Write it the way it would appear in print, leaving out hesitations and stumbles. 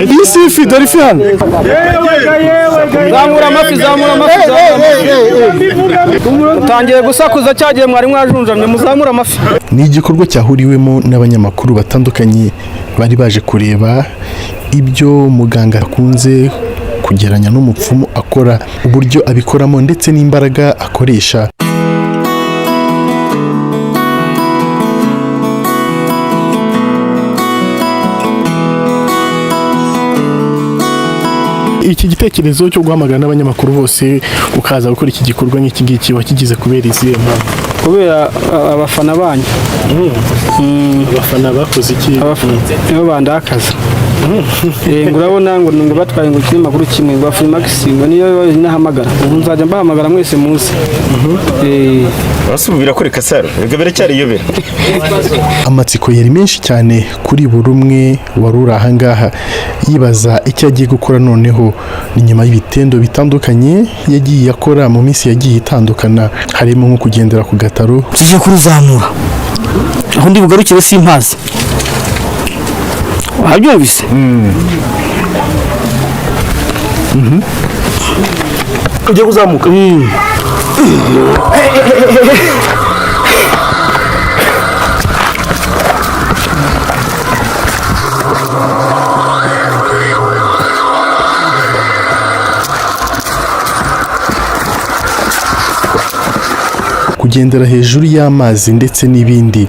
Iyi si ifi, dore ifi hano. Zamura amafi, zamura amafi, zamura amafi. Utangiye gusakuza cyagiye mwari mwajunjamye, muzamura amafi. Ni igikorwa cyahuriwemo n'abanyamakuru batandukanye bari baje kureba ibyo muganga akunze kugeranya n'umupfumu akora, uburyo abikoramo ndetse n'imbaraga akoresha. Iki gitekerezo cyo guhamagara n'abanyamakuru bose ukaza gukora iki gikorwa nk'iki ngiki wakigize kubera izihe mpamvu? Kubera abafana banyu. Abafana bakoze iki? Nibo bandakaza. Ngo urabona ngo batwaye ngo ikinyamakuru kimwe ngo Afrimax, ngo niyo nahamagara, ubu nzajya mbahamagara mwese muze. Urasubira birakoreka saro, reka biracyari iyobera. Amatsiko yari menshi cyane kuri buri umwe wari uri aha ngaha, yibaza icyo agiye gukora noneho. Ni nyuma y'ibitendo bitandukanye yagiye akora mu minsi yagiye itandukana, harimo nko kugendera ku gataro. Tugiye kuruzamura, aho ndi bugarukire simpazi, wabyumvise? Ugiye kuzamuka. Kugendera hejuru y'amazi ndetse n'ibindi.